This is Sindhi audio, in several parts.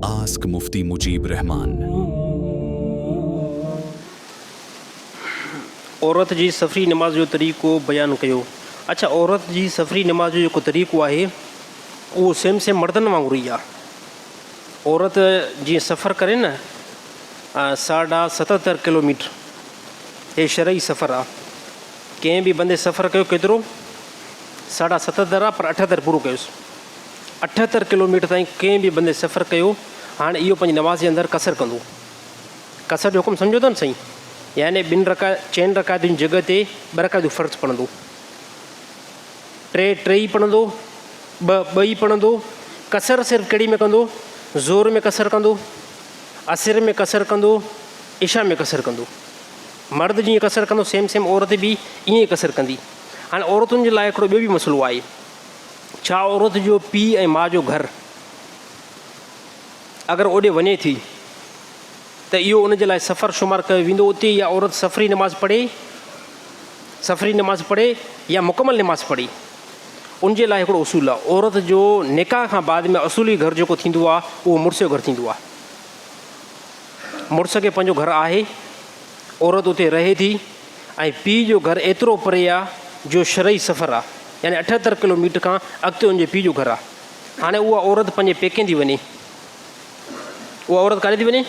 Ask Mufti Mujeeb Rehman. عورت جي سفري نماز جو طريقو بيان ڪيو. اڇا عورت جي سفري نماز جو جيڪو طريقو آهي اهو سيم سيم مردن وانگر ئي آهي. عورت جيئن سفر ڪري نه ساڍا ستهتر ڪلوميٽر هي شرعي سفر آهي. ڪنهن به بندي سفر ڪيو ڪيترو ساڍا ستهتر آهي پر اٺهتر پورو ڪيوس. 78 ڪلوميٽر تائين ڪنهن به بندي سفر ڪيو هاڻي اهو پنهنجي نماز جي اندر قصر ڪندو. قصر جو حڪم سمجهو ٿا نه سائين يعني ٻن رڪع چئن رڪعتن جي جڳهه تي ٻه رڪعتون فرض پڙهندو. ٽي ٽي ئي پڙهندو ٻه ٻه ئي پڙهندو. قصر صرف ڪهڙي ۾ ڪندو؟ ظهر ۾ قصر ڪندو، عصر ۾ قصر ڪندو، عشاء ۾ قصر ڪندو. مرد جيئن قصر ڪندو سيم سيم عورت به ائين ئي قصر ڪندي. هاڻي عورتن جي لاء هڪڙو ٻيو به مسئلو آهي. ڇا عورت جو پيء ۽ ماء جو گهر اگر اوڏي وڃي ٿي ته اهو ان جي لاء سفر شمار ڪيو ويندو اتي اها عورت سفري نماز پڙهي سفري نماز پڙهي يا مڪمل نماز پڙهي ان جي لاء هڪڙو اصول آهي عورت جو نڪاح کان بعد ۾ اصولي گهر جيڪو ٿيندو آهي اهو مڙس جو گهر ٿيندو آهي مڙس کي پنهنجو گهر آهي عورت اتي رهي ٿي ۽ پيء جو گهر ايترو پري آ جو شرعي سفر آ يعني 78 ڪلو ميٽر کان اڳتي ان جي پيء جو گهر آ. هاڻي اها عورت پنهنجي پيڪين ٿي وڃي. اها عورت ڪاڏي ٿي وڃي؟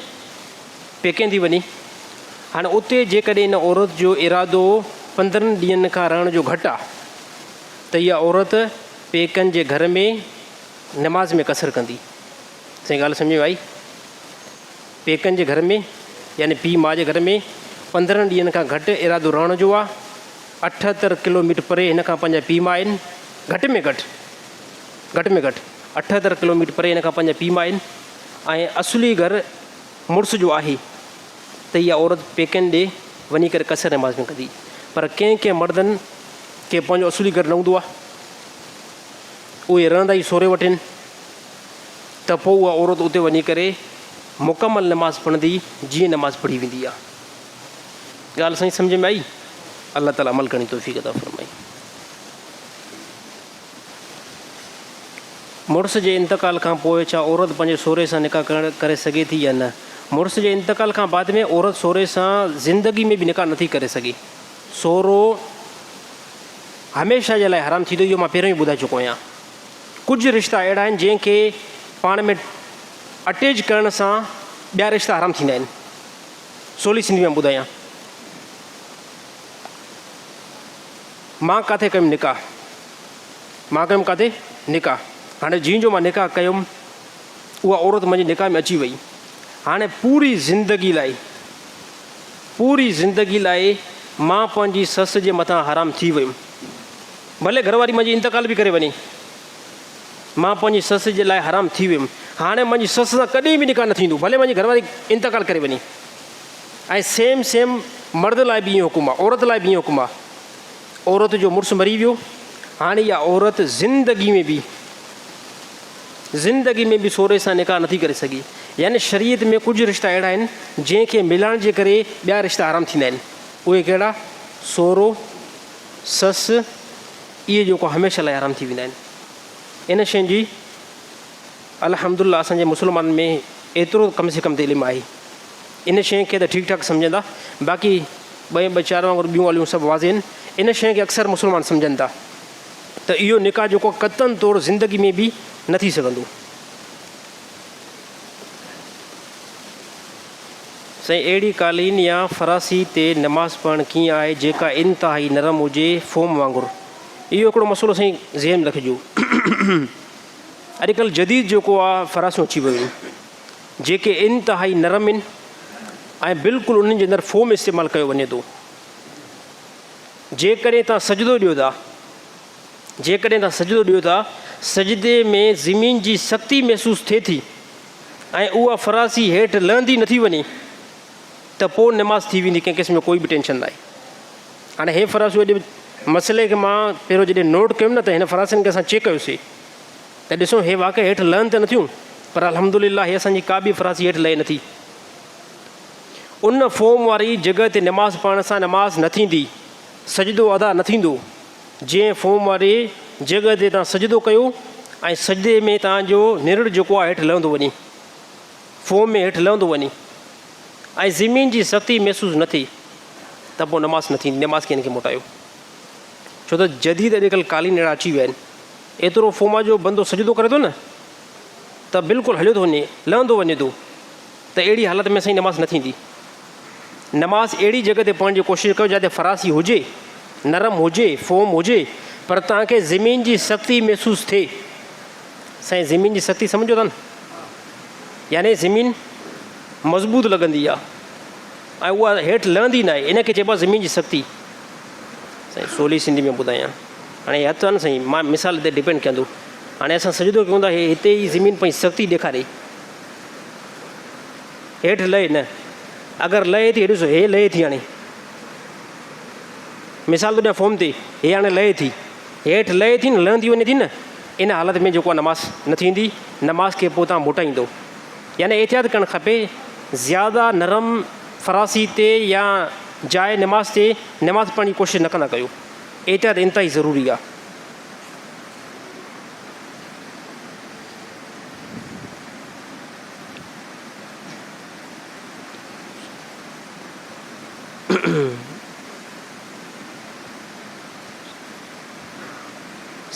پيڪين ٿي وڃي. هاڻي اتي جيڪڏهن ان عورت جو ارادو 15 ڏينهن کان رهڻ جو گهٽ آ ته اها عورت پيڪن جي گهر ۾ نماز ۾ قصر ڪندي. سائين ڳالهه سمجهه ۾ آئي؟ پيڪن جي گهر ۾ يعني پيء ماء جي گهر ۾ 15 ڏينهن کان گهٽ ارادو رهڻ جو آ. 78 ڪلو ميٽر پري هن کان پنهنجا پيء ماء آهن. گهٽ ۾ گهٽ گهٽ ۾ گهٽ 78 ڪلو ميٽر پري هن کان پنهنجا پيء ماء آهن ۽ اصلي گهر مڙس جو آهي ته اها عورت پيڪن ڏي وڃي ڪري قصر نماز ۾ ڪندي. پر ڪنهن ڪنهن مردن کي پنهنجو اصلي گهر نه هوندو آ. اهي رهندا ئي سهري وٽ آهن. ته پوء اها عورت اتي وڃي ڪري مڪمل نماز پڙهندي جيئن نماز پڙهي ويندي آهي. ڳالهه سائين سمجهه ۾ آئي؟ الله تعالي عمل ڪرڻ جي توفيق عطا فرمائي. مڙس جي انتقال کان پوء ڇا عورت پنهنجي سهري سان نڪاح ڪري سگهي ٿي يا نه؟ مڙس جي انتقال کان بعد ۾ عورت سهري سان زندگي ۾ به نڪاح نٿي ڪري سگهي. سهرو هميشه جي لاء حرام ٿي ٿو اهو مان پهريون ئي ٻڌائي چڪو آهيان. ڪجهه رشتا اهڙا آهن جنهن کي پاڻ ۾ اٽيچ ڪرڻ سان ٻيا رشتا حرام ٿيندا آهن. سولي سنڌي ۾ ٻڌايان. مان ڪاٿي ڪيم نڪاح. مان ڪيم ڪاٿي نڪاح. هاڻي جيئن جو مان نڪاح ڪيم اها عورت منهنجي نڪاح ۾ اچي وئي. هاڻي پوري زندگي لاء پوري زندگي لاء مان پنهنجي سس جي مٿان حرام ٿي ويم. ڀلي گهر واري منهنجي انتقال به ڪري وڃي. مان پنهنجي سس جي لاء حرام ٿي ويم. هاڻي منهنجي سس سان ڪڏهن به نڪاح نه ٿيندو. ڀلي منهنجي گهر واري انتقال ڪري وڃي. ۽ سيم سيم مرد لاء به ائين حڪم آهي. عورت لاء به ائين حڪم آهي. عورت جو مڙس مري ويو. هاڻي اها عورت زندگي ۾ به زندگي ۾ به سهري سان نڪاح نٿي ڪري سگهي. يعني شريعت ۾ ڪجهه رشتا اهڙا آهن جنهن کي ملائڻ جي ڪري ٻيا رشتا حرام ٿيندا آهن. اهي ڪهڙا؟ سهرو، سس، اهي جيڪو هميشه لاء حرام ٿي ويندا آهن. ان شين جي الحمدلله اسان جي مسلمانن ۾ ايترو ڪم سي ڪم ته علم آهي. ان شين کي ته ٺيڪ ٺاڪ سمجهندا. باقي ٻه ۽ ٻه چار وانگر ٻيون ڳالهيون سڀ واضح آهن. ان شين کي اڪثر مسلمان سمجهن ٿا ته اهو نڪاح جيڪو قطعاً طور زندگي ۾ به نه ٿي سگهندو. سائين اهڙي قالين يا فراسي تي نماز پڙهڻ ڪيئن آهي جيڪا انتهائي نرم هجي فوم وانگر اهو هڪڙو مسئلو سائين ذهن ۾ رکجو اڄڪلهه جديد جيڪو آ فراسيون اچي ويون آهن جيڪي انتهائي نرم آهن ۽ بلڪل انهن جي اندر فوم استعمال ڪيو وڃي ٿو جيڪڏهن تان سجدو ڏيو ٿا جيڪڏهن تان سجدو ڏيو ٿا سجدي ۾ زمين جي سختي محسوس ٿئي ٿي ۽ اها فراسي هيٺ لهندي نٿي وڃي ته پوء نماز ٿي ويندي ڪنهن قسم جو ڪوئي به ٽينشن ناهي. هاڻي هي فراسيون اڄ مسئلي کي مان پهريون جڏهن نوٽ ڪيم نه ته هن فراسين کي اسان چيڪ ڪيوسي ته ڏسون هي واقعي هيٺ لهن ته نٿيون پر الحمدلله هي اسان جي ڪا به فراسي هيٺ لهي نٿي. ان فوم واري جڳهه تي نماز پڙهڻ سان نماز نه ٿيندي، سجدو ادا نه ٿيندو. جنهن فوم واري جڳهه تي توهان سجدو ڪيو ۽ سجدي ۾ توهان جو نرڙ جيڪو آهي هيٺ لهندو وڃي. فوم ۾ هيٺ لهندو وڃي ۽ زمين جي سختي محسوس نه ٿئي ته پوء نماز نه ٿيندي، نماز کي هن کي موٽايو. ڇو ته جديد اڄڪلهه قالين اهڙا اچي ويا آهن، ايترو فوم آهي جو بندو سجدو ڪري ٿو نه ته بلڪل هليو ٿو وڃي، لهندو وڃي ٿو ته اهڙي حالت ۾ سائين نماز نه ٿيندي. نماز اهڙي جڳهه تي پڙهڻ جي ڪوشش ڪيو جاتي فراسي هجي، نرم هجي، فوم هجي پر توهان کي زمين جي سختي محسوس ٿئي. سائين زمين جي سختي سمجهو ٿا نه يعني زمين مضبوط لڳندي آ ۽ اها هيٺ لهندي ناهي ان کي چئبو آ زمين جي سختي. سائين سولي سنڌي ۾ ٻڌايان هاڻي هي هٿ آ نه سائين مان مثال تي ڊپينڊ ڪيان ٿو هاڻي اسان سجدو ڪيون ٿا هي هتي ئي زمين پنهنجي سختي ڏيکاري هيٺ لهي نه اگر لهي ٿي ڏسو هي لهي ٿي هاڻي مثال ٿو ڏيان فوم تي هي هاڻي لهي ٿي هيٺ لهي ٿي نه لهندي وڃي ٿي نه ان حالت ۾ جيڪو نماز نه ٿيندي نماز کي پوء تان موٽائيندو يعني احتياط ڪرڻ کپي زياده نرم فراسي تي يا جاء نماز تي نماز پڙهڻ جي ڪوشش نه ڪندا ڪيو احتياط انتهائي ضروري آ.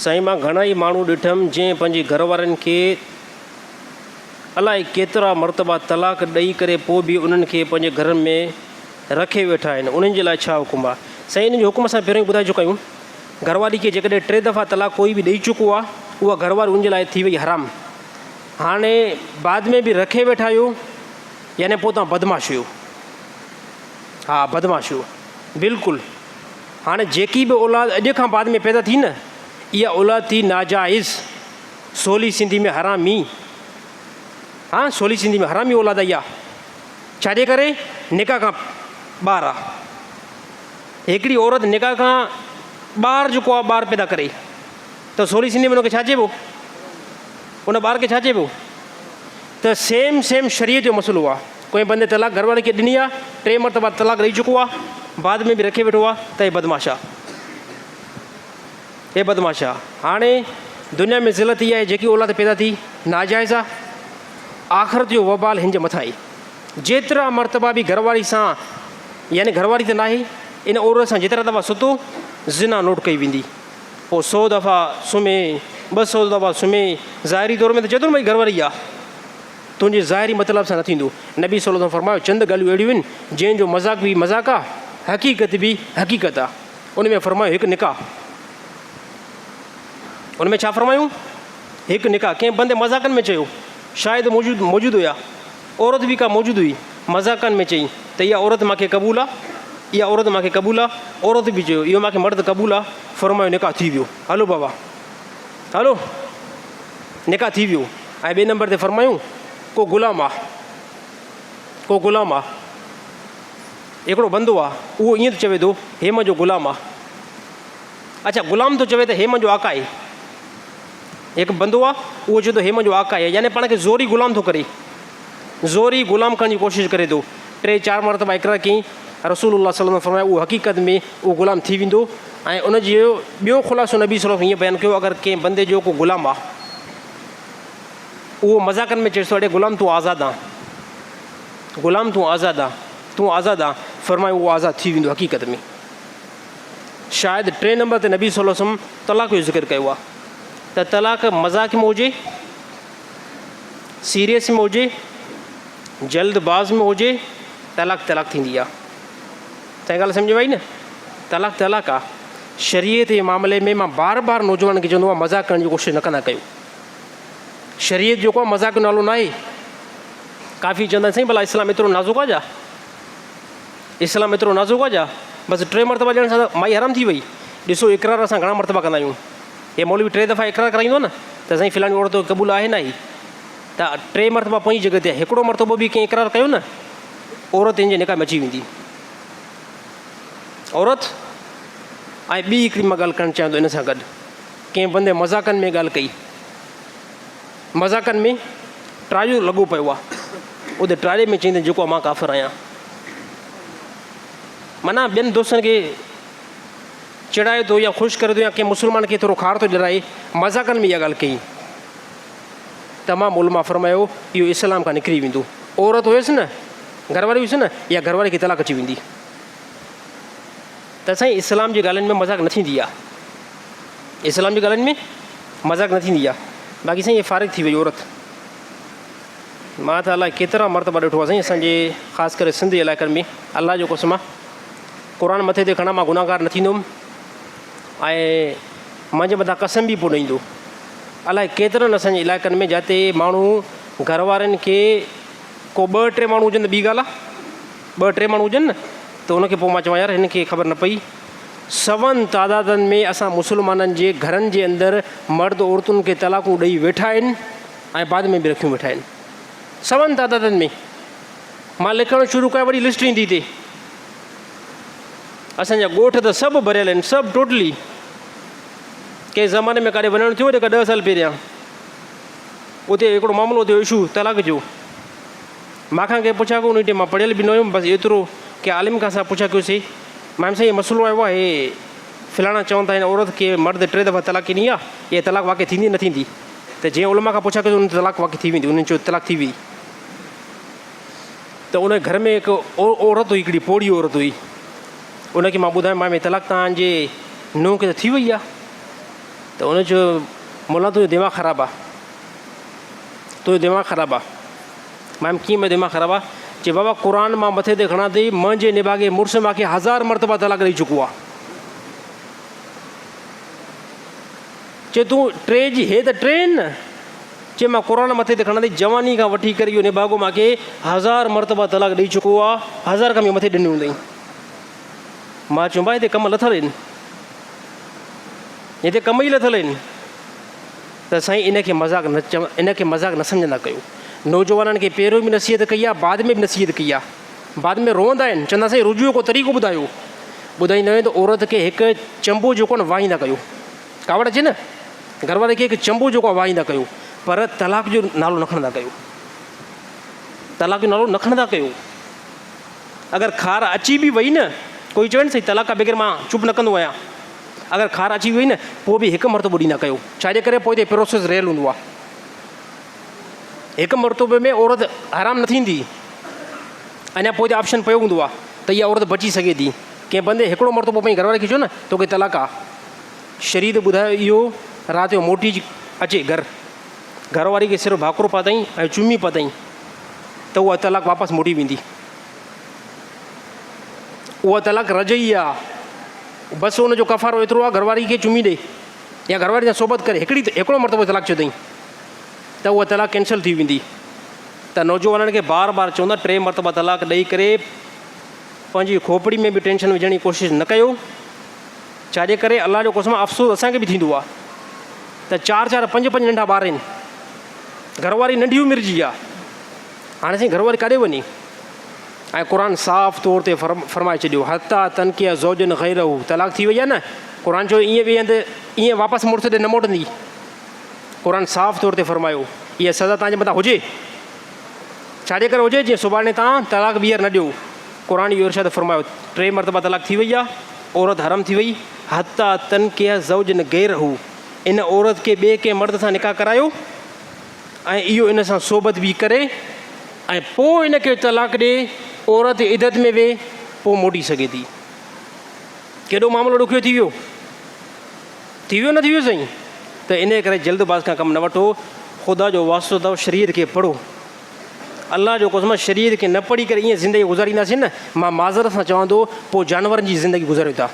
سائين مان گهڻا ئي ماڻهو ڏٺم جنهن پنهنجي گهر وارن کي الائي ڪيترا مرتبا طلاق ڏئي ڪري پوء به انهن کي پنهنجي گهرن ۾ رکي ويٺا آهن انهن جي لاء ڇا حڪم آهي؟ سائين انهن جو حڪم اسان پهريون ئي ٻڌائي چڪا آهيون گهرواري کي جيڪڏهن ٽي دفعا طلاق ڪوئي به ڏئي چڪو آهي اها گهرواري ان جي لاء ٿي وئي حرام هاڻي بعد ۾ به رکي ويٺا آهيو يعني پوء توهان بدمعاش هيو ها بدمعاش هيو بلڪل هاڻي جيڪي به اولاد اڄ کان بعد ۾ پيدا ٿي نه اها اولاد ٿي ناجائز سولي سنڌي ۾ حرامي ها سولي سنڌي ۾ حرامي اولاد آئي آ ڇاجي ڪري نڪاح کان ٻاهر آ هڪڙي عورت نڪاح کان ٻاهر جيڪو آ ٻار پيدا ڪري ته سولي سنڌي ۾ ان کي ڇا چئبو ان ٻار کي ڇا چئبو ته سيم سيم شريعت جو مسئلو آ ڪوئي بندي طلاق گهر واري کي ڏني آ ٽي مرتبا طلاق ڏئي چڪو آ بعد ۾ به رکي ويٺو آ ته هي بدمعاش آ هي بدمعاش آ هاڻي دنيا ۾ ذلت اها آهي جيڪي اولاد پيدا ٿي ناجائز آ آخرت جو وبال هن جي مٿان آهي جيترا مرتبا به گهر واري سان يعني گهر واري ته ناهي ان عورت سان جيترا دفعا ستو زنا نوٽ ڪئي ويندي پوء سو دفعا سمهي 200 دفعا سمهي ظاهري طور ۾ ته چئي ٿو نه ڀئي گهر واري آ تنهنجي ظاهري مطلب سان نه ٿيندو نبي صلي الله عليه وسلم فرمايو چند ڳالهيون اهڙيون آهن جنهن جو مذاق به مذاق آ حقيقت به حقيقت آ ان ۾ فرمايو هڪ نڪاح ان ۾ ڇا فرمايو هڪ نڪاح ڪنهن بندي مذاقن ۾ چيو شاهد موجود موجود هيا عورت به ڪا موجود هئي مذاقن ۾ چئي ته اها عورت مانکي قبول آ اها عورت مانکي قبول آ عورت به چيو اهو مانکي مرد قبول آ فرمايو نڪاح ٿي ويو هلو بابا هلو نڪاح ٿي ويو ۽ ٻئي نمبر تي فرمايو ڪو غلام آ ڪو غلام آ هڪڙو بندو آ اهو ائين ٿو چوي ٿو هي منهنجو غلام آ اڇا غلام ٿو چوي ته هي منهنجو آقا آهي هڪ بندو آ اهو چوي ٿو هي منهنجو آقا آهي يعني پاڻ کي زوري غلام ٿو ڪري زوري غلام ڪرڻ جي ڪوشش ڪري ٿو ٽي چار مرتبا اقرار ڪيائين رسول الله صلي الله عليه وسلم فرمايو اهو حقيقت ۾ اهو غلام ٿي ويندو ۽ ان جو ٻيو خلاصو نبي صلي الله عليه وسلم هيئن بيان ڪيو اگر ڪنهن بندي جو ڪو غلام آ اهو مذاقن ۾ چيس ٿو اڙي غلام تون آزاد آن غلام تون آزاد آن تون آزاد آن فرمايو اهو آزاد ٿي ويندو حقيقت ۾ شايد ٽئين نمبر تي نبي صلي الله عليه وسلم طلاق جو ذڪر ڪيو آهي ته طلاق مذاق ۾ هجي سيريس ۾ هجي جلد باز ۾ هجي طلاق طلاق ٿيندي آهي تنهن ڳالهه سمجھ ۾ آئي نه طلاق طلاق آهي شريعت جي معاملي ۾ مان بار بار نوجوانن کي چوندو آهيان مذاق ڪرڻ جي ڪوشش نه ڪندا ڪيو شريعت جيڪو آهي مذاق جو نالو ناهي ڪافي چوندا آهن سائين ڀلا اسلام ايترو نازڪ آهي ڇا اسلام ايترو نازڪ آهي ڇا؟ بس ٽي مرتبا ڏيڻ سان ته مائي حرام ٿي وئي. ڏسو اقرار اسان گهڻا مرتبا ڪندا آهيون. هي مولوي ٽي دفعا اقرار ڪرائيندو آهي نه ته سائين فلاڻي عورت توکي قبول آهي ناهي ته ٽي مرتبا پنهنجي جڳهه تي آهي. هڪڙو مرتبو به ڪنهن اقرار ڪيو نه عورت هن جي نڪاح ۾ اچي ويندي. عورت ۽ ٻي هڪڙي مان ڳالهه ڪرڻ چاهيان ٿو ان سان گڏ ڪنهن بندي مذاقن ۾ ڳالهه ڪئي. مذاقن ۾ ٽراڄو لڳو پيو آ. اتي ٽراڄي ۾ چئين ته جيڪو مان ڪافر آهيان. معنيٰ ٻين دوستن کي چڙائي ٿو يا خوش ڪري ٿو يا ڪنهن مسلمان کي ٿورو خار ٿو ڏيارائي مذاقن ۾ اها ڳالهه ڪئي. تمام علماء فرمايو اهو اسلام کان نڪري ويندو. عورت هيس نه، گهر واري هيس نه، يا گهر واري کي طلاق اچي ويندي. ته سائين اسلام جي ڳالهين ۾ مذاق نه ٿيندي آ. اسلام جي ڳالهين ۾ مذاق نه ٿيندي آ. باقي سائين هي فارغ ٿي وئي عورت. مان ته الائي ڪيترا مرتبا ڏٺو آ سائين اسان جي خاص ڪري سنڌ جي علائقن ۾ الله جو قسم آ قرآن مٿي تي کڻان مان گناهگار نه ٿيندم ۽ منهنجي مٿان قسم به پوء نه ايندو. الائي ڪيترن اسان جي علائقن ۾ جاتي ماڻهو گهر وارن کي ڪو ٻه ٽي ماڻهو هجن ته ٻي ڳالهه آ ٻه ٽي ماڻهو هجن نه ته ان کي پوء مان چوان يار هن کي خبر نه پئي سون تعدادن ۾ اسان مسلمانن جي گهرن جي اندر مرد عورتن کي طلاقون ڏئي ويٺا آهن ۽ بعد ۾ به رکيون ويٺا آهن سون تعدادن ۾ مان لکڻ شروع ڪيان وڏي لسٽ ايندي هتي اسان جا ڳوٺ ته سڀ ڀريل آهن سڀ ٽوٽلي ڪنهن زماني ۾ ڪاڏي وڃڻ ٿيو جيڪا ڏهه سال پهريان اتي هڪڙو معاملو ٿيو اشو طلاق جو مان کان ڪنهن پڇا ڪيو ان ٽائيم مان پڙهيل به نه هيم بس ايترو ڪنهن عالم کان اسان پڇا ڪيوسي مان سائين هي مسئلو آيو آهي هي فلاڻا چون ٿا هن عورت کي مرد ٽي دفعا طلاق ڏني آهي اها طلاق واقع ٿيندي نه ٿيندي ته جنهن علماء کان پڇا ڪيوسي ان طلاق واقع ٿي ويندي انهن چيو طلاق ٿي وئي ته ان گهر ۾ هڪ عورت هئي هڪڙي پوڙهي عورت هئي ان کي مان ٻڌايم مان طلاق توهان جي نونهن کي ته ٿي وئي آهي ته ان چيو مولا تنهنجو دماغ خراب آهي تنهنجو دماغ خراب آهي مان ڪيئن منهنجو دماغ خراب آهي چي بابا قرآن مان مٿي تي کڻان ٿي منهنجي نڀاڳي مڙس مان کي هزار مرتبا طلاق ڏئي چڪو آهي چي تون ٽي جي هي ته ٽي آهن نه چي مان قرآن مٿي تي کڻان ٿي جواني کان وٺي ڪري اهو نڀاڳو مان کي هزار مرتبا طلاق ڏئي چڪو آهي هزار کان به مٿي ڏنيون هوندئي مان چيم ڀاء هتي ڪم لٿل آهن هتي ڪم ئي لٿل آهن ته سائين ان کي مذاق نه چو ان کي مذاق نه سمجهندا ڪيو نوجوانن کي پهريون به نصيحت ڪئي آهي بعد ۾ به نصيحت ڪئي آهي بعد ۾ روئندا آهن چوندا سائين رجوع جو ڪو طريقو ٻڌايو ٻڌائيندا آهيون ته عورت کي هڪ چنبو جيڪو آهي نه واهيندا ڪيو ڪاوڙ اچي نه گهر واري کي هڪ چنبو جيڪو آهي واهيندا ڪيو پر طلاق جو نالو نه کڻندا ڪيو طلاق جو نالو نه کڻندا ڪيو اگر خار اچي به وئي نه، ڪوئي چوي نه سائين طلاق کان بغير مان چپ نه ڪندو آهيان، اگر خار اچي وئي نه پوء به هڪ مرتبو ڏيندا ڪيو، ڇاجي ڪري پوء تي پروسيس رهيل هوندو آهي. هڪ مرتبي ۾ عورت حرام نه ٿيندي، اڃا پوء تي آپشن پيو هوندو آهي ته اها عورت بچي سگهي ٿي. ڪنهن بندي هڪڙو مرتبو پنهنجي گهر واري کي چيو نه توکي طلاق آ، شريعت ٻڌايو اهو رات جو موٽي اچي گهر، گهر واري کي صرف ڀاڪرو پاتائين ۽ چمي پاتائين ته اها طلاق واپس موٽي ويندي. اها طلاق رجعي آ بس ان جو ڪفارو ايترو آ گهر واري کي چمي ڏي يا گهر واري سان صحبت ڪري هڪڙي هڪڙو مرتبو طلاق چيو اٿئي ته اها طلاق ڪينسل ٿي ويندي ته نوجوانن کي بار بار چوندا ٽي مرتبا طلاق ڏئي ڪري پنهنجي کوپڙي ۾ به ٽينشن وجهڻ جي ڪوشش نه ڪيو ڇاجي ڪري الله جو قسم افسوس اسان کي به ٿيندو آ ته چار چار پنج پنج ننڍا ٻار آهن گهر واري ننڍي عمر جي آ هاڻي سائين گهر واري ڪاڏي وڃي ۽ قرآن صاف طور تي فرمائي ڇڏيو حتيٰ تنڪح زوجا غيره طلاق ٿي وئي آهي نه قرآن چيو ائين ٻئي هنڌ ائين واپس مڙس ڏي نه موٽندي قرآن صاف طور تي فرمايو اها سزا تان جي مٿان هجي ڇاجي ڪري هجي جيئن سڀاڻي تان طلاق ٻيهر نه ڏيو قرآن اهو ارشاد فرمايو ٽي مرتبه طلاق ٿي وئي آهي عورت حرم ٿي وئي حتيٰ تنڪح زوجا غيره ان عورت کي ٻئي ڪنهن مرد سان نڪاح ڪرايو ۽ اهو ان سان صحبت به ڪري ۽ پوء ان کي طلاق ڏي، عورت عدت ۾ ويهي پوء موٽي سگهي ٿي. ڪيڏو معاملو ڏکيو ٿي ويو. ٿي ويو نه ٿي ويو سائين؟ ته انهيء ڪري جلد باز کان ڪم نه وٺو، خدا جو واسطو اٿو شريعت کي پڙهو. الله جو قسم شريعت کي نه پڙهي ڪري ائين زندگي گذارينداسين نه، مان معذرت سان چوان ٿو پوء جانورن جي زندگي گذاريو ٿا.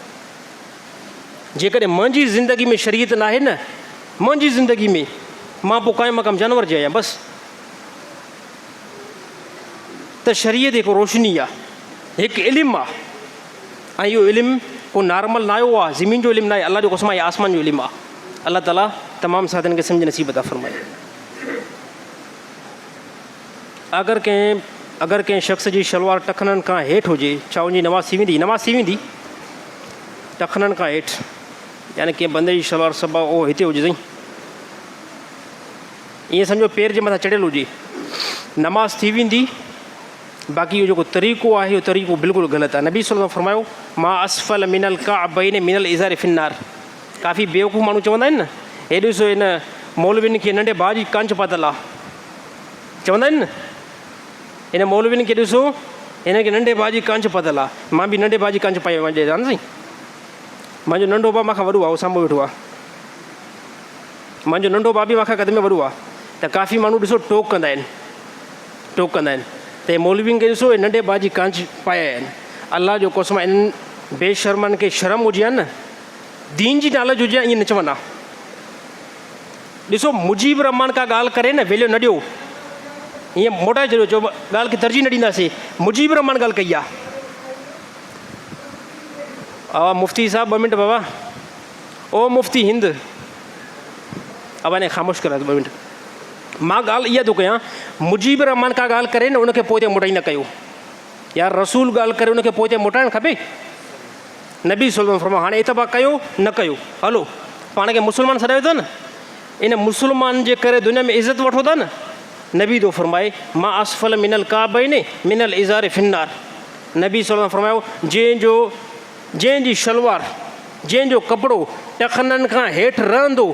جيڪڏهن منهنجي زندگي ۾ شريعت ناهي نه منهنجي زندگي ۾ مان پوء قائم مقام جانور جي آهيان بس ته شريعت هڪ روشني آهي هڪ علم آهي ۽ اهو علم ڪو نارمل نه آيو آهي زمين جو علم ناهي الله جو قسم آهي آسمان جو علم آهي الله تعالي تمام ساٿين کي سمجھ نصيب عطا فرمائي اگر ڪنهن اگر ڪنهن شخص جي شلوار ٽکنن کان هيٺ هجي ڇا ان جي نماز ٿي ويندي؟ نماز ٿي ويندي ٽکنن کان هيٺ يعني ڪنهن بندي جي شلوار سبا او هتي هجي سائين ائين سمجھو پير جي مٿان چڙهيل هجي نماز ٿي ويندي باقي اهو جيڪو طريقو آهي اهو طريقو بلڪل غلط آهي نبي صلي الله فرمايو ما اسفل من الڪعبين من الازار في النار ڪافي بيوقوف ماڻهو چوندا آهن نه هي ڏسو هن مولوين کي ننڍي ڀاء جي ڪانچ پاتل آهي چوندا آهن نه هن مولوين کي ڏسو، هن کي ننڍي ڀاء جي ڪانچ پاتل آ. مان به ننڍي ڀاء جي ڪانچ پائي وڃي ها نه سائين. مانجو ننڍو ڀاء مان کان وڏو آ، اهو سامهون ويٺو آ. مانجو ننڍو ڀاء به مان کان قد ۾ وڏو آ. ته ڪافي ماڻهو ڏسو ٽوڪ ڪندا آهن. ٽوڪ ڪندا آهن ته هي مولوين کي ڏسو، هي ننڍي ڀاء جي ڪانچ پايا آهن. الله جو قسم آ انهن بي شرمن کي شرم هجي ها نه، دين جي نالج هجي ها ائين نه چون ها. ڏسو مجيب الرحمان ڪا ڳالهه ڪري نه ويليو نه ڏيو ائين موٽائي ڇڏيو چئو ڳالهه کي ترجيح نه ڏينداسين مجيب الرحمان ڳالهه ڪئي آ. آ مفتي صاحب ٻه منٽ بابا او مفتي هند ابا نے خاموش ڪرا ٻه منٽ مان ڳالهه اها ٿو ڪيان مجيب الرحمان ڪا ڳالهه ڪري نه ان کي پوئتي موٽائي نه ڪيو يار رسول ڳالهه ڪري ان کي پوئتي موٽائڻ کپي نبي صلي الله عليه وسلم فرمايو هاڻي اتباع ڪيو نه ڪيو هلو پاڻ کي مسلمان سڏايو ٿا نه ان مسلمان جي ڪري دنيا ۾ عزت وٺو ٿا نه نبي ٿو فرمائي ما اسفل من الڪعبين من الازار في النار نبي صلي الله عليه وسلم فرمايو جنهن جو جنهن جي شلوار جنهن جو ڪپڙو ٽخنن کان هيٺ رهندو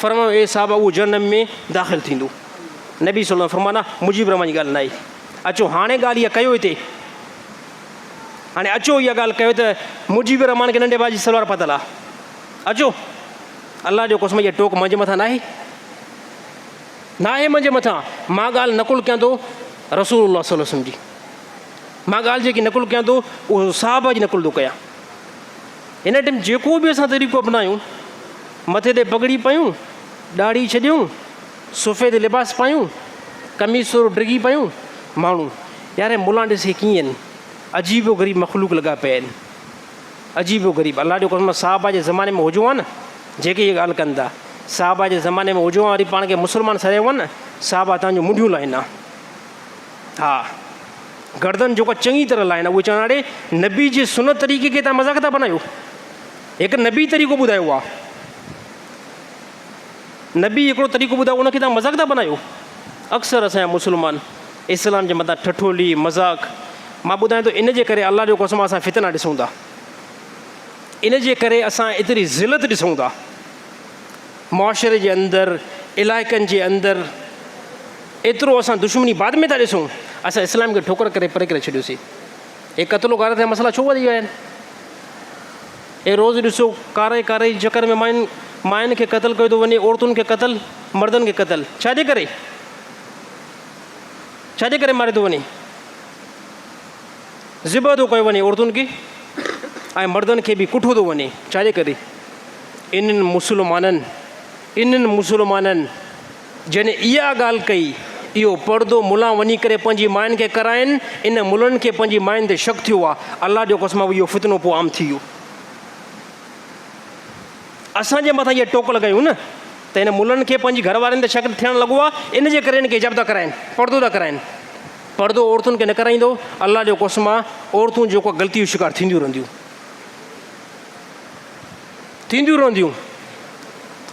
فرمايو اي صحابه اهو جهنم ۾ داخل ٿيندو نبي صلي الله عليه وسلم فرمانا مجيب رحمان جي ڳالهه ناهي اچو هاڻي ڳالهه اها ڪيو هتي هاڻي اچو اها ڳالهه ڪيو ته مجيب الرحمان کي ننڍي ڀاء جي سلوار پاتل آ. اچو. الله جو قسم اها ٽوڪ منهنجي مٿان ناهي. ناهي منهنجي مٿان. مان ڳالهه نقل ڪيان ٿو رسول الله صلي الله عليه وسلم جي. مان ڳالهه جيڪي نقل ڪيان ٿو اهو صحابه جي نقل ٿو ڪيان. هن ٽيم جيڪو به اسان طريقو اپنايون، مٿي تي پڳڙي پايون، ڏاڙهي ڇڏيون، سفيد لباس پايون، قميص ٿورو ڊگهي پايون، ماڻهو يار هي ملان ڏس هي ڪيئن آهن، عجيب و غريب مخلوق لڳا پيا آهن، عجيب و غريب، الله جو قسم صحابه جي زماني ۾ هجون ها نه جيڪي هي ڳالهه ڪن ٿا، صحابه جي زماني ۾ هجون ها وري پاڻ کي مسلمان سڏايون ها نه، صحابه تان جون منڍيون لاهين ها، ها گردن جيڪو چڱي طرح لاهين ها، اهي چون ها اڙي نبي جي سنت طريقي کي تان مذاق ٿا بنايو، هڪ نبي طريقو ٻڌايو آهي. نبي هڪڙو طريقو ٻڌايو ان کي توهان مذاق ٿا بنايو. اڪثر اسان جا مسلمان اسلام جي مٿان ٺٺولي، مذاق، مان ٻڌايان ٿو ان جي ڪري الله جو قسم اسان فتنا ڏسون ٿا. ان جي ڪري اسان ايتري ذلت ڏسون ٿا. معاشري جي اندر، علائقن جي اندر ايترو اسان دشمني بعد ۾ ٿا ڏسون. اسان اسلام کي ٺوڪر ڪري پري ڪري ڇڏيوسين. هي قتل و غارت جا مسئلا ڇو وڌي ويا آهن؟ اي روز ڏسو ڪاري ڪاري جي چڪر ۾ ماين ماين کي قتل ڪيو ٿو وڃي عورتن کي قتل مردن کي قتل ڇا جي ڪري ڇا جي ڪري ماريو ٿو وڃي ذبح ٿو ڪيو وڃي عورتن کي ۽ مردن کي به ڪٺو ٿو وڃي ڇا جي ڪري انهن مسلمانن انهن مسلمانن جنھن اها ڳالهه ڪئي، اهو پڙدو ملان وڃي ڪري پنھنجي ماين کي ڪرائين، ان ملن کي پنھنجي ماين تي شڪ ٿيو آ، الله جو قسم اهو فتنو پوء عام ٿي ويو. اسان جي مٿان اها ٽوڪ لڳايون نه ته هن ملن کي پنھنجي گهر وارين تي شڪ ٿيڻ لڳو آ، ان جي ڪري هن کي حجاب ٿا ڪرائين، پڙدو ٿا ڪرائين. پڙدو عورتن کي نه ڪرائيندو، الله جو قسم آ، عورتون جيڪو غلطي جو شڪار ٿينديون رهنديون. ٿينديون رهنديون.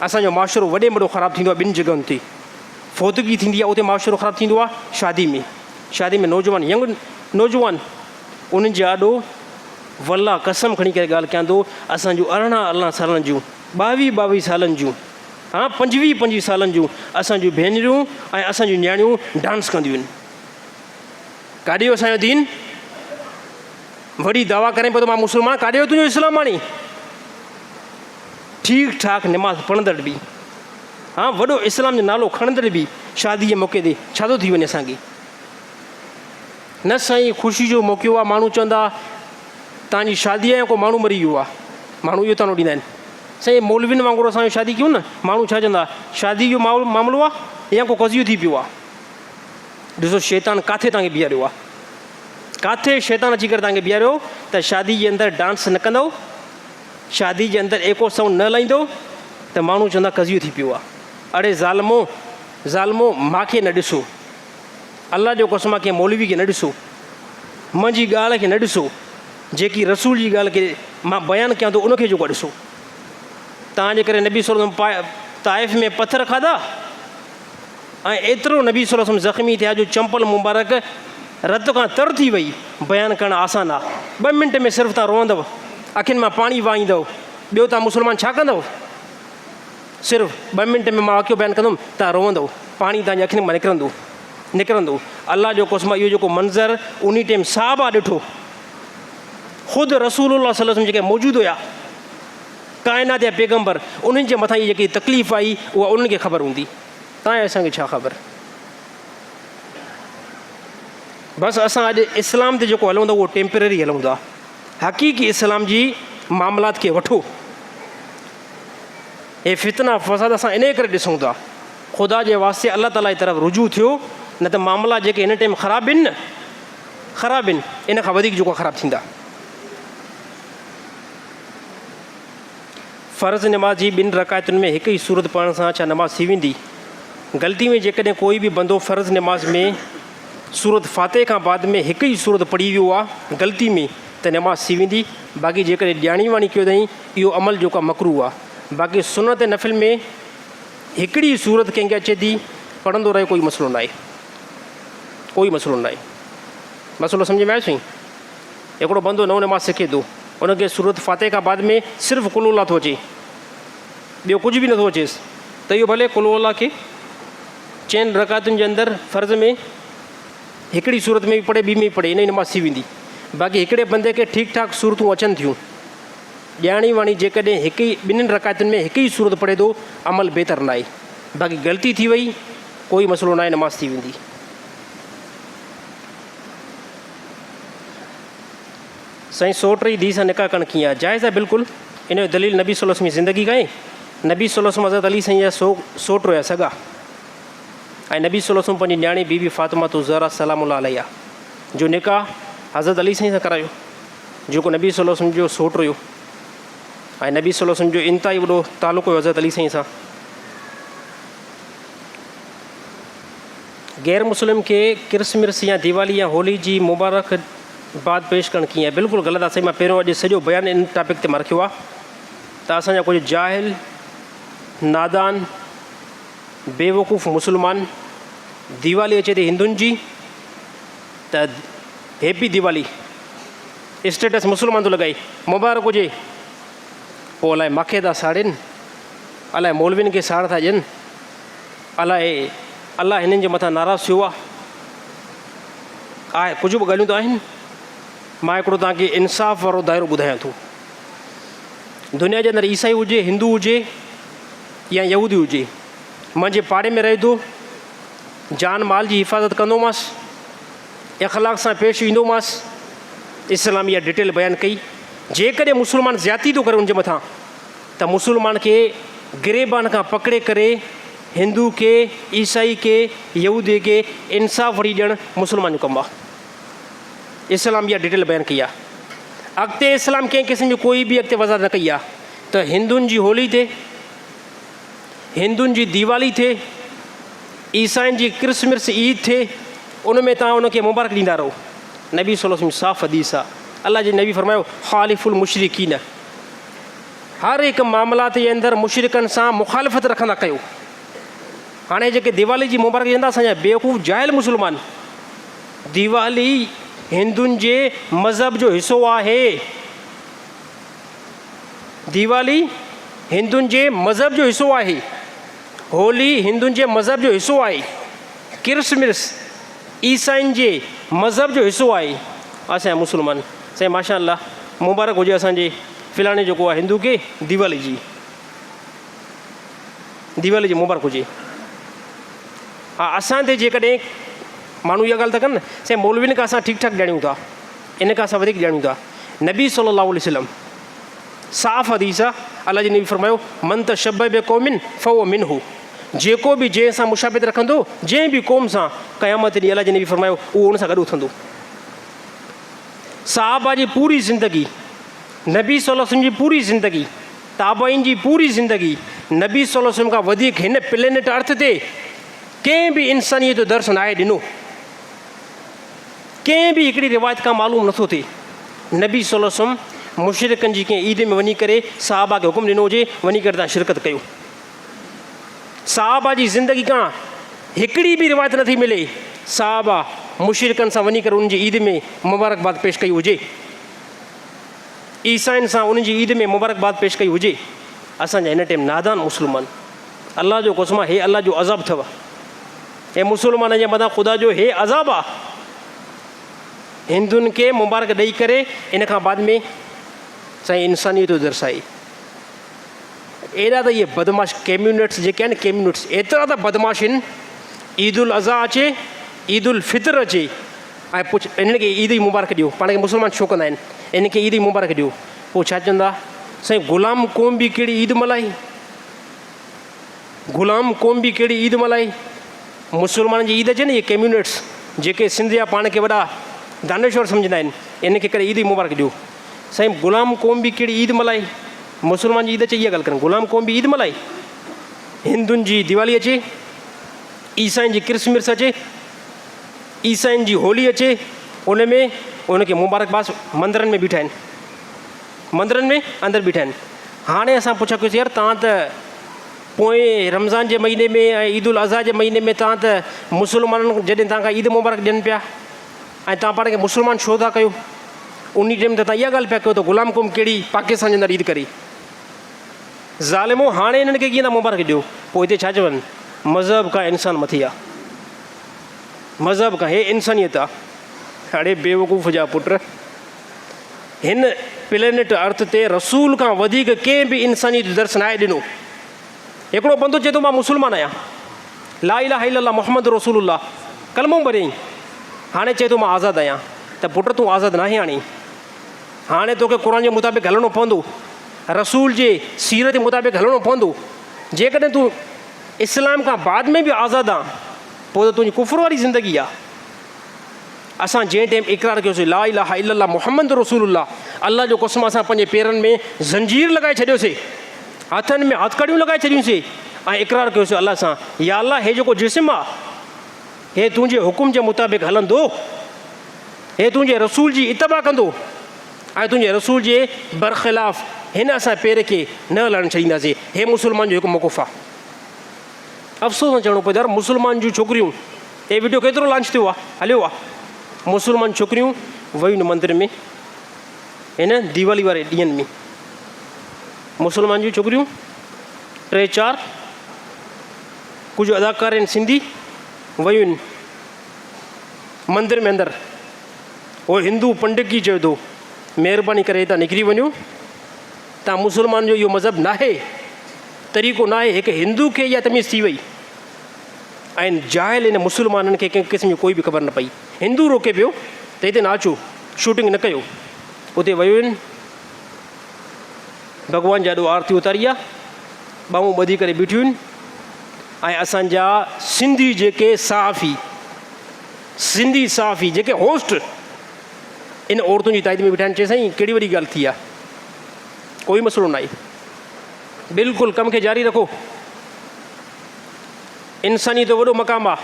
اسان جو معاشرو وڏي ۾ وڏو خراب ٿيندو آهي ٻن جڳهن تي. فوتگي ٿيندي آهي اتي معاشرو خراب ٿيندو آهي شادي ۾. شادي ۾ نوجوان ينگ نوجوان انهن جي آڏو والله قسم کڻي ڪري ڳالهه ڪيان ٿو اسان جون ارڙهن ارڙهن سالن جون ٻاويهه ٻاويهه سالن جون ها پنجويهه پنجويهه سالن جون اسان جون ڀينريون ۽ اسان جون نياڻيون ڊانس ڪنديون آهن. ڪاڏي ويو اسان جو دين؟ وڏي دعويٰ ڪرين پيو ته مان مسلمان ڪاڏي ويو تنهنجو اسلام هاڻي؟ ٺيڪ ٺاڪ نماز پڙهندڙ به ها وڏو اسلام جو نالو کڻندڙ به شادي جي موقعي تي ڇا ٿو ٿي وڃي اسان کي؟ نه سائين خوشي جو موقعو آ ماڻهو چوندا تان جي شادي آ يا ڪو ماڻهو مري ويو آ ماڻهو اهو طعنو ڏيندا آهن سائين مولوين وانگر اسان جو شادي ڪيون نه ماڻهو ڇا چوندا شادي جو معاملو آ يا ڪو قضيو ٿي پيو آ ڏسو شيطان ڪاٿي تان کي بيهاريو آ ڪاٿي شيطان اچي ڪري توهان کي بيهاريو ته شادي جي اندر ڊانس نه ڪندؤ، شادي جي اندر ايڪو سائونڊ نه هلائيندؤ ته ماڻهو چوندا قضيو ٿي پيو آ. اڙي ظالمو ظالمو مان کي نه ڏسو، الله جو قسم آ ڪنهن مولوي کي نه ڏسو، منهنجي ڳالهه کي نه ڏسو، جيڪي رسول جي ڳالهه کي مان بيان ڪيان ٿو ان کي جيڪو ڏسو. توهان جي ڪري نبي صلي الله عليه وسلم طائف ۾ پٿر کاڌا. ۽ ايترو نبي صلي الله عليه وسلم زخمي ٿيا جو چمپل مبارڪ رت کان تر ٿي وئي. بيان ڪرڻ آسان آ. ٻه منٽ ۾ صرف تان روئندؤ، اکين مان پاڻي وهائيندؤ، ٻيو تان مسلمان ڇا ڪندؤ؟ صرف ٻه منٽ ۾ مان واقعو بيان ڪندم، تان روئندؤ، پاڻي تان جي اکين مان نڪرندو. نڪرندو. الله جو قسم اهو جيڪو منظر انهي ٽيم صحابه ڏٺو، خود رسول الله صلي الله عليه وسلم جيڪي موجود هيا، ڪائنات جا پيغمبر، انهن جي مٿان هي جيڪي تڪليف آئي اها انهن کي خبر هوندي، تان اسان کي ڇا خبر. بس اسان اڄ اسلام تي جيڪو هلون ٿا اهو ٽيمپرري هلون ٿا، حقيقي اسلام جي معاملات کي وٺو. هي فتنا فساد اسان انهيء ڪري ڏسون ٿا. خدا جي واسطي الله تعاليٰ جي طرف رجوع ٿيو نه ته معاملا جيڪي هن ٽيم خراب آهن نه خراب آهن ان کان وڌيڪ جيڪو خراب ٿيندا. فرض نماز جي ٻن رڪعتن ۾ هڪ ئي سورت پڙهڻ سان ڇا نماز ٿي ويندي؟ غلطي ۾ جيڪڏهن ڪوئي به بندو فرض نماز ۾ سورت فاتح کان بعد ۾ هڪ ئي سورت پڙهي ويو آ غلطي ۾ ته نماز ٿي ويندي باقي جيڪڏهن ڄاڻي واڻي ڪيو اٿائين اهو عمل جيڪو آ مڪروه آ باقي سنت نفل ۾ هڪڙي ئي سورت ڪنهن کي اچي ٿي پڙهندو رهي ڪوئي مسئلو ناهي ڪوئي مسئلو ناهي مسئلو سمجھ ۾ آيو سائين هڪڙو بندو نئون نماز سکي ٿو ان کي سورت فاتح کان بعد ۾ صرف قل الله ٿو اچي ٻيو ڪجهه به نٿو اچيس ته اهو ڀلي قل الله کي چئن رڪعتن جي اندر فرض ۾ هڪڙي سورت ۾ به پڙهي ٻي ۾ به پڙهي ان جي نماز ٿي ويندي باقي هڪڙي بندي کي ٺيڪ ٺاڪ سورتون اچن ٿيون ڄاڻي واڻي جيڪڏهن هڪ ئي ٻنهين رڪعتن ۾ هڪ ئي سورت پڙهي ٿو عمل بهتر ناهي باقي غلطي ٿي وئي ڪوئي مسئلو ناهي نماز ٿي ويندي. سائين سوٽ جي ڌيء سان نڪاح ڪرڻ ڪيئن آهي؟ جائز آهي بلڪل ان جو دليل نبي صلي الله عليه وسلم جي زندگي کان آهي نبي صلي الله عليه وسلم حضرت علي سائين جا سوٽ هيا سڳا ۽ نبي صلي الله عليه وسلم پنهنجي نياڻي بي بي فاطمه الزهرا سلام الله عليها جو نڪاح حضرت علي سائين سان ڪرايو جيڪو نبي صلي الله عليه وسلم جو سوٽ هيو ۽ نبي صلي الله عليه وسلم جو انتهائي وڏو تعلق هيو حضرت علي سائين سان. غير مسلم کي ڪرسمرس يا ديوالي يا هولي جي مبارڪ باد پيش ڪرڻ ڪيئن آهي؟ بلڪل غلط آهي سائين مان پهريون اڄ سڄو بيان ان ٽاپڪ تي مان رکيو آهي ته اسان جا ڪجهه جاهل نادان بيوقوف مسلمان ديوالي اچي ٿي هندن جي ته هيپي ديوالي اسٽيٽس مسلمان ٿو لڳائي مبارڪ هجي پوء الائي ماکي ٿا ساڙين الائي مولوين کي ساڙ ٿا ڏين الائي الله هنن جي مٿان ناراض ٿيو آ آهي ڪجهه به ڳالهيون ته آهن مان هڪڙو توهان کي انصاف وارو دائرو ٻڌايان ٿو دنيا جي اندر عيسائي هجي هندو هجي يا يهودي هجي منهنجي پاڙي ۾ رهي ٿو جان مال جي حفاظت ڪندومانس اخلاق سان پيش ايندومانس، اسلام اها ڊيٽيل بيان ڪئي، جيڪڏهن مسلمان زيادتي ٿو ڪري ان جي مٿان ته مسلمان کي گريبان کان پڪڙي ڪري هندو کي، عيسائي کي، يهودي کي انصاف وٺي ڏيڻ مسلمان جو ڪم آهي. اسلام اها ڊيٽيل بيان ڪئي آهي. اڳتي اسلام ڪنهن قسم جي ڪوئي به اڳتي وضاحت نه ڪئي آهي ته هندن جي هولي ٿئي، هندن جي ديوالي ٿئي، عيسائين جي ڪرسمرس عيد ٿئي، ان ۾ توهان ان کي مبارڪ ڏيندا رهو. نبي صلي الله عليه وسلم جي صاف حديث آ. الله جي نبي فرمايو، خالفوا المشرڪين هر هڪ معاملات جي اندر مشرڪن سان مخالفت رکندا ڪيو. هاڻي جيڪي ديوالي جي مبارڪ ڏين ٿا اسان جا بيوقوف جاهل مسلمان ديوالي هندن جي مذهب جو حصو آهي. ديوالي هندن جي مذهب جو حصو آهي. هولي هندن جي مذهب جو حصو آهي. ڪرسمرس عيسائين جي مذهب جو حصو آهي. اسان جا مسلمان سائين ماشاء الله مبارڪ هجي اسان جي فلاڻي جيڪو آهي هندو کي ديوالي جي ديوالي جي مبارڪ هجي. ها اسان تي جيڪڏهن ماڻهو اها ڳالهه ٿا ڪن نه سائين مولوين کان اسان ٺيڪ ٺاڪ ڄاڻيون ٿا ان کان اسان وڌيڪ ڄاڻيون ٿا. نبي صلي الله عليه وسلم صاف حديث آ الله جي نبي فرمايو من تشبه بقوم فهو منه جيڪو به جنهن سان مشابهت رکندو جنهن به قوم سان قيامت ڏينهن الله جي نبي فرمايو اهو ان سان گڏ اٿندو. صحابه جي پوري زندگي نبي صلي الله عليه وسلم جي پوري زندگي تابعين جي پوري زندگي نبي صلي الله عليه وسلم کان وڌيڪ هن پلينٽ ارٿ تي ڪنهن به انسانيت جو درس ناهي ڏنو. ڪنهن به هڪڙي روايت کان معلوم نٿو ٿئي نبي صلي الله عليه وسلم مشرڪن جي ڪنهن عيد ۾ وڃي ڪري صحابه کي حڪم ڏنو هجي وڃي ڪري توهان شرڪت ڪيو. صحابه جي زندگي کان هڪڙي به روايت نٿي ملي صحابه مشرڪن سان وڃي ڪري انهن جي عيد ۾ مبارڪباد پيش ڪئي هجي. عيسائين سان انهن جي عيد ۾ مبارڪباد پيش ڪئي هجي. اسان جا هن ٽيم نادان مسلمان الله جو قسم آ هي الله جو عذاب اٿو. هي مسلمانن جي مٿان خدا جو هي عذاب آ. هندن کي مبارڪ ڏئي ڪري ان کان بعد ۾ سائين انسانيت جو درس آهي. ايڏا ته اهي بدمعاش ڪميونٽس جيڪي آهن ڪميونٽس ايترا ته بدمعاش آهن عيد الاضحيٰ اچي عيد الفطر اچي ۽ پوء انهن کي عيد جي مبارڪ ڏيو پاڻ کي مسلمان ڇو ڪندا آهن انهن کي عيد جي مبارڪ ڏيو پوء ڇا چوندا سائين غلام قوم به ڪهڙي عيد ملهائي غلام قوم به ڪهڙي عيد ملهائي مسلمانن جي عيد اچي نه اهي ڪميونٽس جيڪي سنڌ جا پاڻ کي وڏا دانشور سمجهندا آهن انهن کي ڪڏهن عيد جي مبارڪ ڏيو سائين غلام قوم به ڪهڙي عيد ملهائي مسلمان جي عيد اچي اها ڳالهه ڪرن غلام قوم به عيد ملهائي هندن جي ديوالي اچي عيسائين جي ڪرسمس اچي عيسائين جي هولي اچي ان ۾ ان کي مبارڪباد مندرن ۾ بيٺا آهن مندرن ۾ اندر بيٺا آهن هاڻي اسان پڇا ڪيوسي يار تان ته پوئين رمضان جي مهيني ۾ ۽ عيد الاضحيٰ جي مهيني ۾ تان ته مسلمانن جڏهن تان کان عيد مبارڪ ڏين پيا ۽ تان پاڻ کي مسلمان ڇو ٿا ڪيو انهي ٽيم ته تان اها ڳالهه پيا ڪيو ته غلام قوم ڪهڙي پاڪستان جي اندر عيد ڪري ظالمو هاڻي انهن کي ڪيئن ٿا مبارڪ ڏيو پوء هتي ڇا چون مذهب کان انسان مٿي آ مذهب کان هي انسانيت آ اڙي بيوقوف جا پٽ هن پلينٽ ارٿ تي رسول کان وڌيڪ ڪنهن به انسانيت جو درس ناهي ڏنو. هڪڙو بندو چئي ٿو مان مسلمان آهيان، لا اله الا الله محمد رسول الله ڪلمو پڙهيائين، هاڻي چئي ٿو مان آزاد آهيان ته پٽ تون آزاد ناهين هاڻي، هاڻي توکي قرآن جي مطابق هلڻو پوندو، رسول جي سيرت جي مطابق هلڻو پوندو، جيڪڏهن تون اسلام کان بعد ۾ به آزاد آن پوء ته تنهنجي ڪفر واري زندگي آهي. اسان جنهن ٽيم اقرار ڪيوسين لا اله الا الله محمد رسول الله الله جو قسم اسان پنهنجي پيرن ۾ زنجير لڳائي ڇڏيوسين هٿن ۾ هٿڪڙيون لڳائي ڇڏيونسين ۽ اقرار ڪيوسين الله سان يا الله هي جيڪو جسم آ هي تنهنجي حڪم جي مطابق هلندو هي تنهنجي رسول جي اتباع ڪندو ۽ تنهنجي رسول جي برخلاف هن اسان پير کي نه هلڻ ڇڏينداسين هي مسلمان جو هڪ موقف آ افسوس سان چوڻو پوي ٿو يار مسلمان جون ڇوڪريون هي وڊيو ڪيترو لانچ ٿيو آ هليو آ مسلمان ڇوڪريون ويون مندر ۾ هن ديوالي واري ڏينهن ۾ مسلمان جون ڇوڪريون ٽي چار ڪجهه اداڪار آهن سنڌي ويون مندر ۾ اندر هو هندو پنڊت جي چوي ٿو مهرباني ڪري هتان نڪري وڃو تان مسلمان جو اهو مذهب ناهي طريقو ناهي هڪ هندو کي اها تميز ٿي وئي ۽ جاهل ان مسلمانن کي ڪنهن قسم جي ڪوئي به خبر نه پئي هندو روڪي پيو ته هتي نه اچو شوٽنگ نه ڪيو اتي ويو آهن ڀڳوان جي آڏو آرتي اتاري آ ٻانهون ٻڌي ڪري بيٺيون آهن ۽ اسان جا سنڌي جيڪي صحافي سنڌي صحافي جيڪي هوسٽ ان عورتن جي تائيد ۾ بيٺا آهن چي سائين ڪهڙي وڏي ڳالهه ٿي آ ڪوئي مسئلو ناهي بلڪل ڪم کي جاري رکو. انسانيت جو وڏو مقام آ.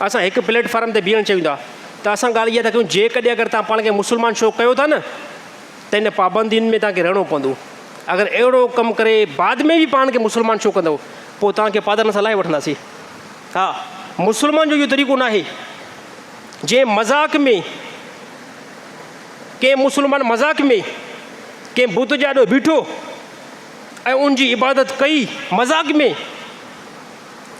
اسان هڪ پليٽ فارم تي بيهڻ چاهيون ٿا ته اسان ڳالهه اها ٿا ڪيون جيڪڏهن اگر توهان پاڻ کي مسلمان شو ڪيو ٿا نه ته ان پابندين ۾ توهان کي رهڻو پوندو. اگر اهڙو ڪم ڪري بعد ۾ به پاڻ کي مسلمان شو ڪندؤ پوء توهان کي پادرن سان لاهي وٺنداسين. ها مسلمان جو اهو طريقو ناهي. جنهن مذاق ۾ ڪنهن مسلمان مذاق ۾ ڪنهن بت جي آڏو بيٺو ۽ ان جي عبادت ڪئي مذاق ۾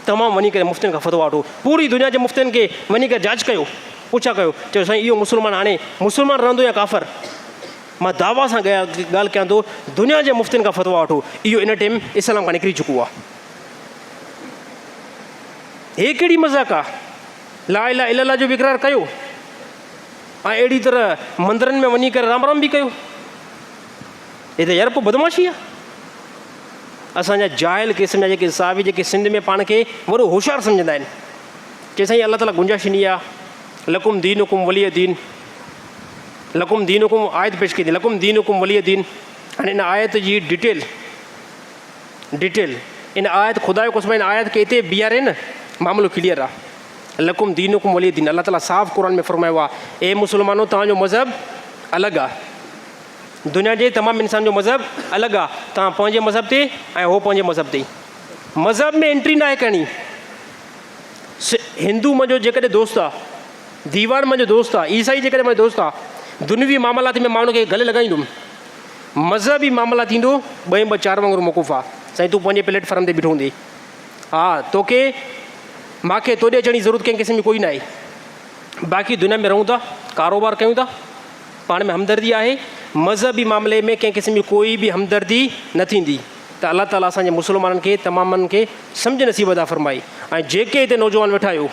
تمام وڃي ڪري مفتين کان فتويٰ وٺو پوري دنيا جي مفتين کي وڃي ڪري جاچ ڪيو پڇا ڪيو چيو سائين اهو مسلمان هاڻي مسلمان رهندو يا ڪافر مان دعويٰ سان ڳالهه ڪيان ٿو دنيا جي مفتين کان فتويٰ وٺو اهو ان ٽيم اسلام کان نڪري چڪو آهي هي ڪهڙي مذاق آهي لا اله الا الله جو به اقرار ڪيو ۽ اهڙي طرح مندرن ۾ وڃي ڪري رام رام به ڪيو. هي ته يار پوء بدمعاشي آهي. اسان جا جاهل قسم جا جيڪي صحافي جيڪي سنڌ ۾ پاڻ کي وڏو هوشيار سمجهندا آهن. چي سائين الله تعالي گنجائش ڏني آهي لڪم دينڪم ولي دين لڪم دينڪم آيت پيش ڪئي لڪم دينڪم ولي دين هاڻي ان آيت جي ڊيٽيل ڊيٽيل ان آيت خدا جو قسم ان آيت کي اتي بيهاري نه معاملو ڪليئر آهي. لڪم دينڪم ولي دين الله تعالي صاف قرآن ۾ فرمايو آهي اي مسلمانو توهان جو مذهب الڳ آهي دنيا جي تمام انسان جو مذهب الڳ آهي توهان پنهنجي مذهب تي ۽ هو پنهنجي مذهب تي مذهب ۾ انٽري ناهي ڪرڻي هندو منهنجو جيڪڏهن دوست آهي ديوان منهنجو دوست آهي عيسائي جيڪڏهن منهنجو دوست آهي دنيوي معاملات ۾ مان ان کي گلي لڳائيندم مذهبي معاملا ٿيندو ٻئي ٻه چار وانگر موقف آهي سائين تون پنهنجي پليٽ فارم تي بيٺو هوندي ها توکي مان کي توڏي اچڻ جي ضرورت ڪنهن قسم جي ڪوئي ناهي. باقي دنيا ۾ رهون ٿا، ڪاروبار ڪيون ٿا، پاڻ ۾ همدردي آهي، مذهبي معاملي ۾ ڪنهن قسم جي ڪوئي به همدردي نه ٿيندي ته الله تعالي اسان جي مسلمانن کي تمامن کي سمجهه نصيب عطا فرمائي ۽ جيڪي هتي نوجوان ويٺا آهيو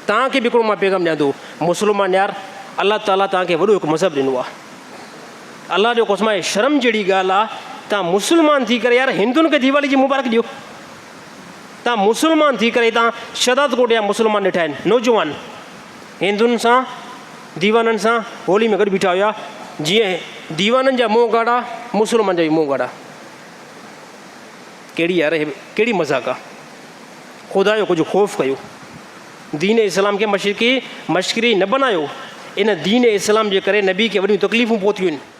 توهان کي به هڪڙو مان پيغام ڏيان ٿو مسلمان يار الله تعالي توهان کي وڏو هڪ مذهب ڏنو آهي الله جو قسم آهي شرم جهڙي ڳالهه آهي توهان مسلمان ٿي ڪري يار هندن کي ديوالي جي مبارڪ ڏيو توهان مسلمان ٿي ڪري هتان شهداد ڪوٽ جا مسلمان ڏٺا آهن نوجوان هندن سان ديوانن سان هولي ۾ گڏ بيٺا هيا جيئن ديوانن جا منهن ڳاڙها مسلمان جا به منهن ڳاڙها ڪهڙي يار ڪهڙي مذاق آ خدا جو ڪجهه خوف ڪيو دين اسلام کي مشرقي مشڪري نه بنايو ان دين اسلام جي ڪري نبي کي وڏيون تڪليفون پهتيون آهن.